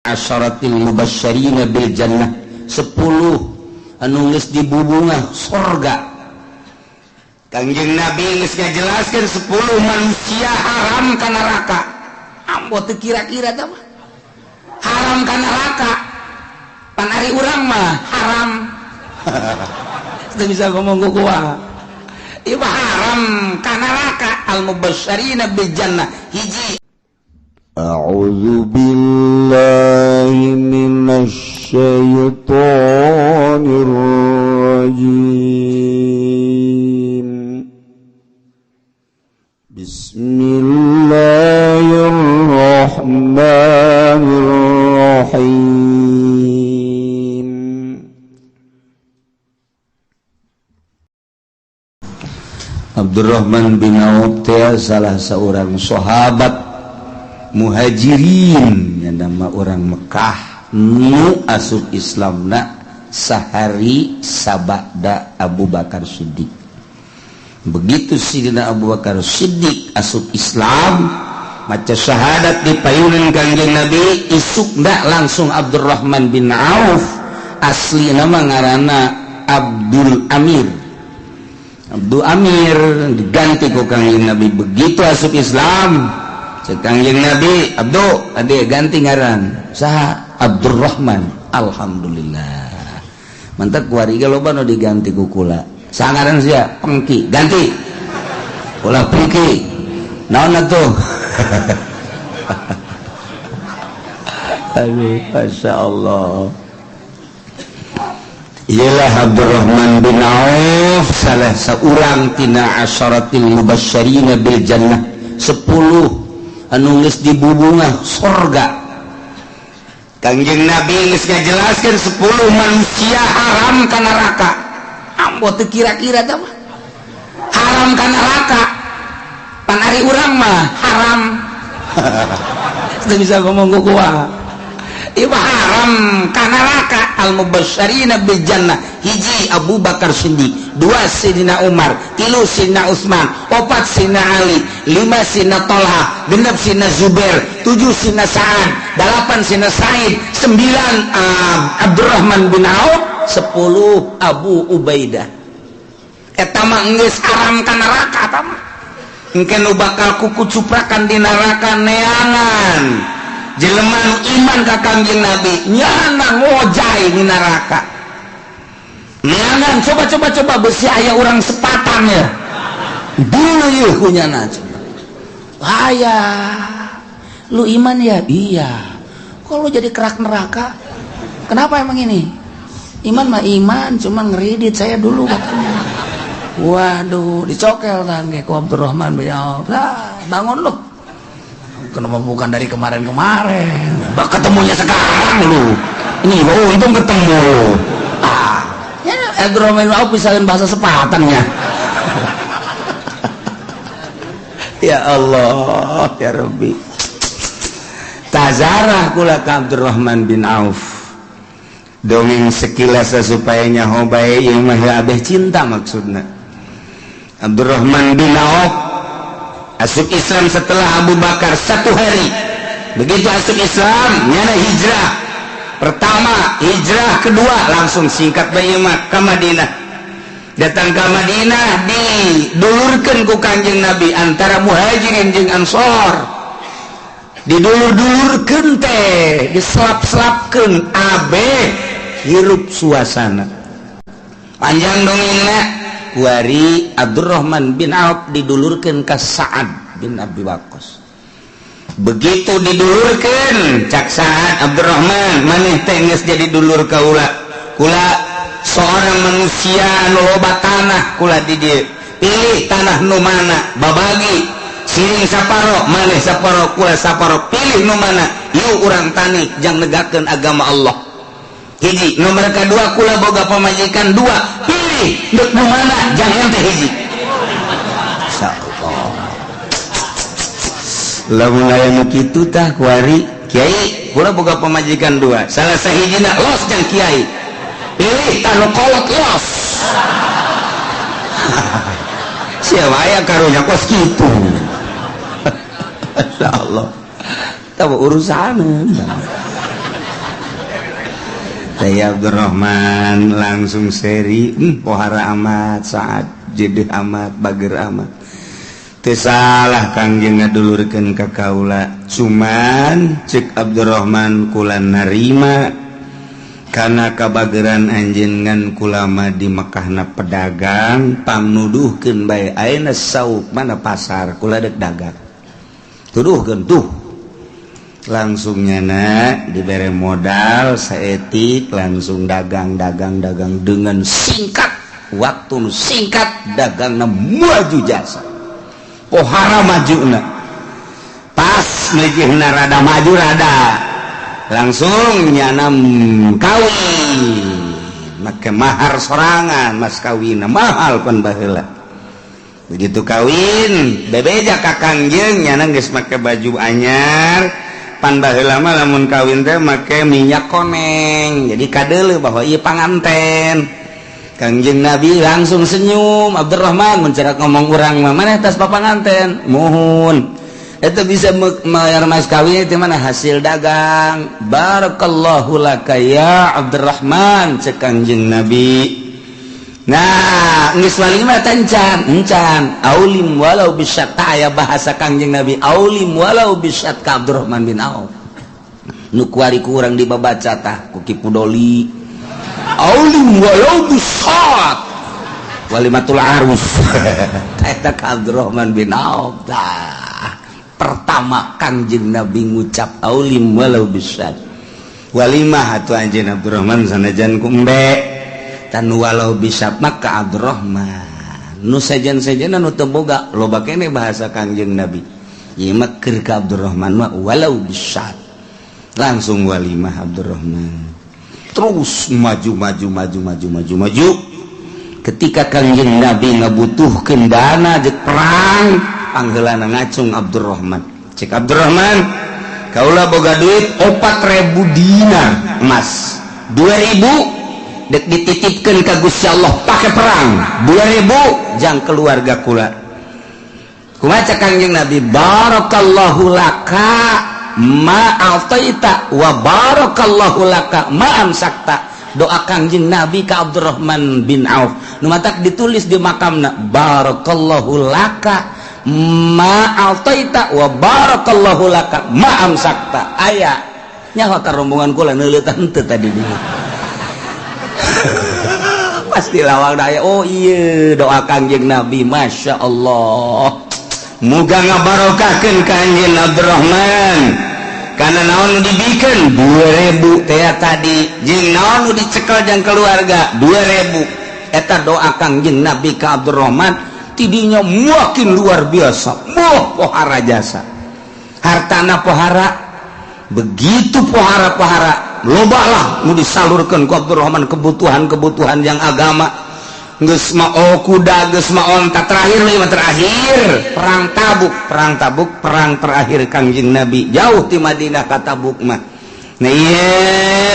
Asyaratil mubasysyirina bil jannah, 10 anu geus dibubungah sorga. Kangjeng Nabi geus ngajelaskeun 10 manusia haram ka neraka. Ambo teu kira-kira tah mah. Haram ka neraka. Pan ari urang mah haram. Teu bisa ngomong ku kumaha. Ieu mah haram ka neraka al mubasysyirina bil jannah. Hiji. أعوذ بالله من الشيطان الرجيم. بسم الله الرحمن الرحيم. Abdurrahman bin Auf teh salah seorang sahabat muhajirin yang nama orang Mekah nu asup Islamna sahari sabada Abu Bakar Siddiq. Begitu Sidina Abu Bakar Siddiq asup Islam maca syahadat di payunan Kangjeng Nabi, isukna langsung Abdurrahman bin Auf, asli nama ngaranna Abdul Amir. Abdul Amir diganti ku Kangjeng Nabi. Begitu asup Islam Kangjeng Nabi, Abdu, ade ganti ngaran saha? Abdurrahman. Alhamdulillah. Mantap kuari ge loba nu diganti ku kula. Saha ngaran sia? Pengki. Ganti. Ulah Pengki. Naon atuh? Aduh, masyaallah. Ialah Abdurrahman bin Auf salah seorang tina asyaratil mubasysyirina bil jannah, 10 anu geus dibubungah sorga. Kangjeng Nabi geus ngajelaskeun 10 manusia haram ka neraka. Ambo teu kira-kira tah mah. Haram ka neraka. Pan ari urang mah haram. Teu bisa ngomong ku kumaha. Ieu mah haram ka neraka al mubasysyirina bil jannah. Hiji Abu Bakar Siddiq, 2 Sidina Umar, 3 Sidina Utsman, 4 Sidina Ali, 5 Sidina Talha, 6 Sidina Zubair, 7 Sidina Sa'ad, 8 Sidina Sa'id, 9 Abdurrahman bin Auf, 10 Abu Ubaidah. Eta mah geus haram ka neraka eta mah. Engke nu bakal kukucuprakan di neraka neangan jelema nu iman ka Kangjeng Nabi nyana ngojay di neraka. Neangan coba-coba besi aya urang sepatan ya. Dulu ieu kunyana. Aya. Lu iman ya? Iya. Kok lu jadi kerak neraka? Kenapa emang ini? Iman mah iman, cuman ngeridit saya dulu katanya. Waduh, dicokel kan kayak ku Abdurrahman bin Auf. Lah, bangun lu. Kenapa bukan dari kemarin-kemarin? Bak ketemunya sekarang lu. Ini gua untung ketemu. Ah, ya Abdurrahman bin Auf bisa bahasa sepatannya. Ya Allah, ya Rabbi. Tazarah kula ka Abdurrahman bin Auf. Dongeng sekilas supaya nyaho bae ieu mah abeh cinta maksudna. Abdurrahman bin Auf asup Islam setelah Abu Bakar 1 hari. Begitu asup Islam, nyana hijrah pertama, hijrah kedua, langsung singkat bae mah ka Madinah. Datang ka Madinah didulurkeun ku Kangjeng Nabi antara Muhajirin jeung Ansor. Didulur-dulurkeun teh, diselap-selapkeun abeh hirup suasana. Panjang dongengna. Kuari Abdurrahman bin Auf didulurkeun ka Sa'ad bin Abi Waqqas. Begitu didulurkeun cak Sa'ad, Abdurrahman maneh teh geus jadi dulur kaula. Kula seorang manusia anu loba tanah kula di dieu. Pilih tanah nu mana, babagi siring saparo, maneh saparo, kula saparo, pilih nu mana. Yuk urang tani jang negakeun agama Allah. Hiji, nomor kedua kula boga pamajikan 2, pilih deuk nu mana jang ente hiji. Insyaallah. Lamun aya nu kitu tah kuari kiai kula boga pamajikan 2, salah sahijina los jang kiai. Pilih tah nu kolot los. Sia wae karunya kos kitu. Insyaallah. Tah urusan. Teh Abdurrahman langsung seri, pohara amat saat jedeh amat bager amat. Teu salah Kangjeng ngadulurkeun ka kaula, cuman cek Abdurrahman kula narima karena kabageran anjeun ngan kulama di Mekahna pedagang, pangnuduhkeun bae ayeuna sauk mana pasar kula dek dagang. Tuduhkeun tuh, langsung nyana dibere modal saetik, langsung dagang, dagang, dagang. Dengan singkat waktu nu singkat dagangna maju jasa, pohara majuna. Pas mejihna rada maju, rada langsung nyana kawin make mahar sorangan, mas kawin mahal pan baheula. Begitu kawin bebeja ka Kangjeng, nyana geus make baju anyar. Pan baheula mah lamun kawin teh make minyak koneng, jadi kadeuleu bahwa ieu panganten. Kangjeng Nabi langsung senyum, "Abdurrahman," mun cara ngomong urang mah, "maneh tas papanganten?" "Muhun." "Itu bisa bayar mas kawin itu mana hasil dagang?" "Barakallahu laka ya Abdurrahman," cek Kangjeng Nabi. Nah, geus walimah encan encan, "Aulim walau bisyat." Aya bahasa Kangjeng Nabi, "Aulim walau bisyat," ka Abdurrahman bin Auf. Nu kuari kurang dibabaca tah ku Ki Pudoli, "Aulim walau bisyat," walimatul arus eta ka Abdurrahman bin Auf. Tah, pertama Kangjeng Nabi ngucap "Aulim walau bisyat," walimah atuh anjeun Abdurrahman sanajan ku embe tan walau bisa. Maka Abdurrahman nu sejen-sejen nu teu boga loba kene bahasa Kangjeng Nabi ieu mah keur ka Abdurrahman mah "walau bisyat." Langsung walimah Abdurrahman, terus maju, maju, maju, maju, maju, maju. Ketika Kangjeng Nabi ngabutuhkeun dana jek perang, pangheulana ngacung Abdurrahman. Cek Abdurrahman, "Kaula boga duit 4000 dinar emas, 2000 dek dititipkan ke Gusti Allah pakai perang, 2000 jang keluarga kula." Kumaha cek Kangjeng Nabi? "Barakallahu laka ma a'taita wa barakallahu laka ma amsakta." Doa Kangjeng Nabi ka Abdurrahman bin Auf nu matak ditulis di makamna, "Barakallahu laka ma a'taita wa barakallahu laka ma amsakta." Aya nyaho ka rombongan kula neuleutan teu tadi di pasti lawang daya. Oh iya, doa Kangjeng Nabi, Masya Allah, muga ngabarokahkeun ka anjeun Abdurrahman karena naon nu dibikeun 2000 teh tadi jeung naon nu dicekel jang keluarga 2000. Eta doa Kangjeng Nabi ka Abdurrahman, tidinya makin luar biasa. Moh pohara jasa, hartana pohara, begitu pohara-pohara loba lah nu disalurkan ku Abdurrahman, kebutuhan-kebutuhan yang agama. Geus mah kuda, geus mah onta. Terakhir lima, terakhir perang Tabuk. Perang Tabuk perang terakhir Kangjeng Nabi jauh di Madinah ka Tabuk mah. Nah iya,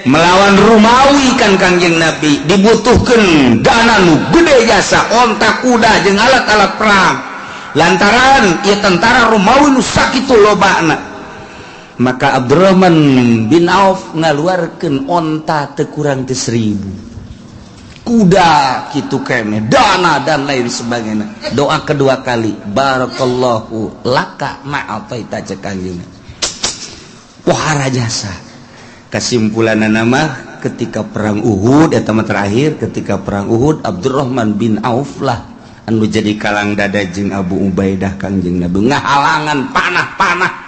melawan Romawi kan Kangjeng Nabi dibutuhkan dana nu gede jasa, onta, kuda jeung alat-alat perang, lantaran ieu tentara Romawi nu sakitu lobana. Maka Abdurrahman bin Auf ngaluarkeun onta teu kurang ti 1000, kuda gitu kene, dana dan lain sebagainya. Doa kedua kali, "Barakallahu laka ma'ataita," cek Kangjeng, pohara jasa. Kesimpulan nama, ketika perang Uhud eta mah terakhir, ketika perang Uhud Abdurrahman bin Auf lah anu jadi kalang dada jeung Abu Ubaidah Kangjeng Nabi, ngahalangan panah-panah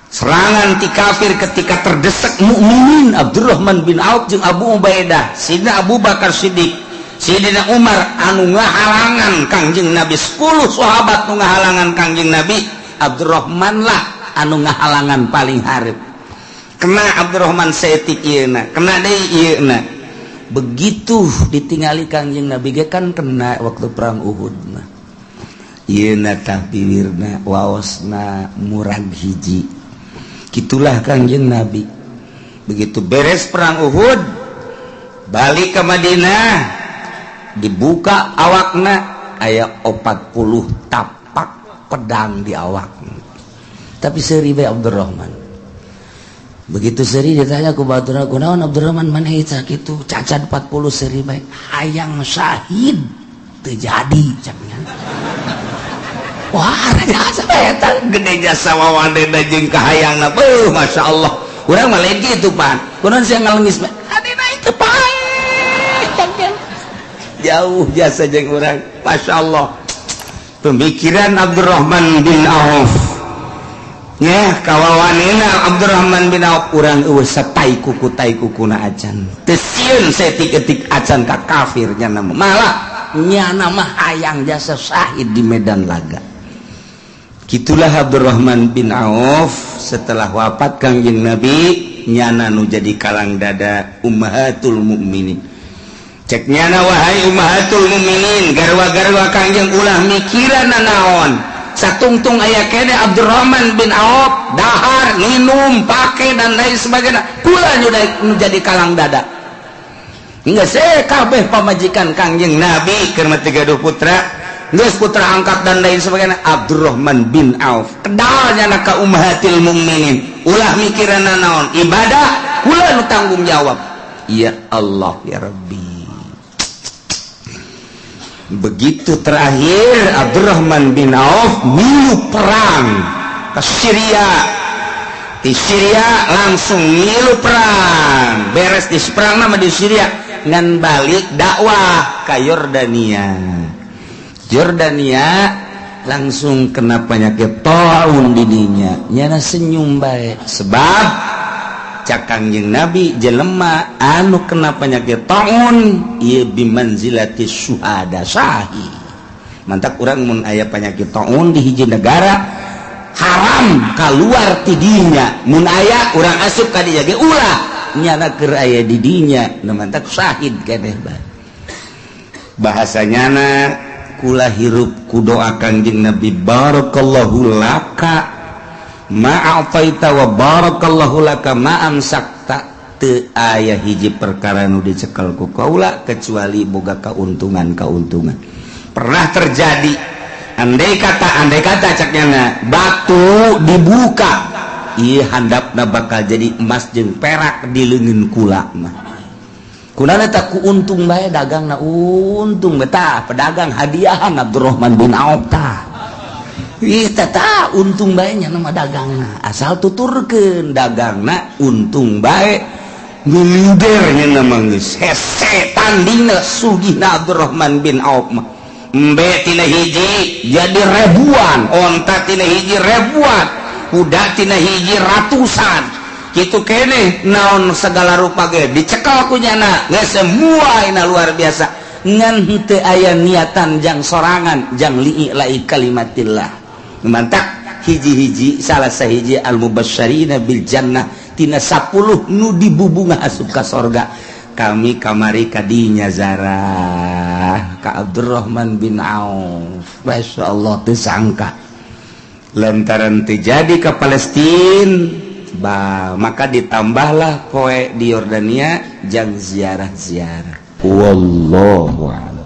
serangan ti kafir. Ketika terdesak mukminin, Abdurrahman bin Auf jeung Abu Ubaidah, Sidina Abu Bakar Siddiq, Sidina Umar anu ngahalangan Kangjeng Nabi, 10 sahabat nu ngahalangan Kangjeng Nabi, Abdurrahman lah anu ngahalangan paling hareup. Kena Abdurrahman seetik ieu, kena deui ieu. Begitu ditingali Kangjeng Nabi ge kan kena waktu perang Uhud mah ieu tah, bibirna waosna murag hiji. Gitulah Kangjeng Nabi. Begitu beres perang Uhud balik ke Madinah, dibuka awakna aya 40 tapak pedang di awak, tapi seuri bae Abdurrahman. Begitu seri ditanya ku batur, "Kunaon, Abdurrahman, maneh kitu cacat 40 seri bae?" "Hayang syahid teu jadi," caknya. Wah, jasa eta gede, jasa wawadena jeung kahayangna. Beuh, Masya Allah. Urang mah lain kitu pan. Kunaon sia ngalengis? Adina itu paeh. Jauh jasa jeung urang. Masya Allah. Pemikiran Abdurrahman bin Auf ya, kawawanina Abdurrahman bin Auf, urang eueuh satai kuku tai kukuna acan. Teu sieun saeutik-eutik acan ka kafir nya, malah nyana mah hayang jasa syahid di medan laga. Gitulah Abdurrahman bin Auf. Setelah wafat Kangjeng Nabi, nyana nu jadi kalang dada ummahatul mukminin. Cek nyana, "Wahai ummahatul mukminin, garwa-garwa Kangjeng, ulah mikiran naon. Satungtung aya kene Abdurrahman bin Auf, dahar, minum, pakai, dan lain sebagainya, kula nu jadi kalang dada." Enggak sih, kabeh pamajikan Kangjeng Nabi keur mah gaduh putra, geus putra angkat dan lain sebagainya, Abdurrahman bin Auf kedalnya ka ummahatil mukminin, ulah mikiran naon, ibadah kula nu tanggung jawab. Ya Allah, ya Rabbi. Begitu terakhir Abdurrahman bin Auf milu perang ke Syria, di Syria langsung milu perang, beres di perang nama di Syria ngan balik dakwah ke Yordania. Yordania langsung kena penyakit taun didinya. Nyana senyum baik, sebab cak Kangjeng Nabi, jelema anu kena penyakit taun ieu bimanzilati syuhada, syahid. Mantap, urang mun aya penyakit taun di hiji negara, haram keluar tidinya. Mun aya urang asup ka dinya ge ulah, nyana keur aya di dinya. Nu mantak syahid keneh bae bahasa nyana. Kula hirup ku doa Kangjeng Nabi, "Barakallahu laka ma'ataita wa barakallahu laka ma'amsakta." Teu aya hiji perkara nu dicekel ku kaula kecuali boga keuntungan-keuntungan. Pernah terjadi, andai kata, andai kata cak nyana, batu dibuka, iya, handapna bakal jadi emas jeung perak di leungeun kula mah. Kunana tak ku untung bae dagangna, untung betah pedagang hadiahan Abdurrahman bin Auf tah. Ih, tata untung bae nya nama dagangna, asal tuturkeun dagangna untung bae, miliudernya nama geus hese tandingna sugihna Abdurrahman bin Auf mah. Embe tina hiji jadi ribuan, onta tina hiji ribuan, kuda tina hiji ratusan, gitu kene naon segala rupa ge dicekal ku nyana geus semua ina luar biasa. Ngan henteu aya niatan jang sorangan, jang li'i'lai kalimatillah. Mantap, hiji-hiji salah sahiji al mubasysyirina bil jannah, tina 10 nu dibubunga asup ka sorga. Kami kamari kadinya zarah ka Abdurrahman bin Auf. Masya Allah, teu sangka lantaran terjadi ke Palestina ba, maka ditambahlah poe di Yordania jang ziarah-ziarah. Wallahu a'lam.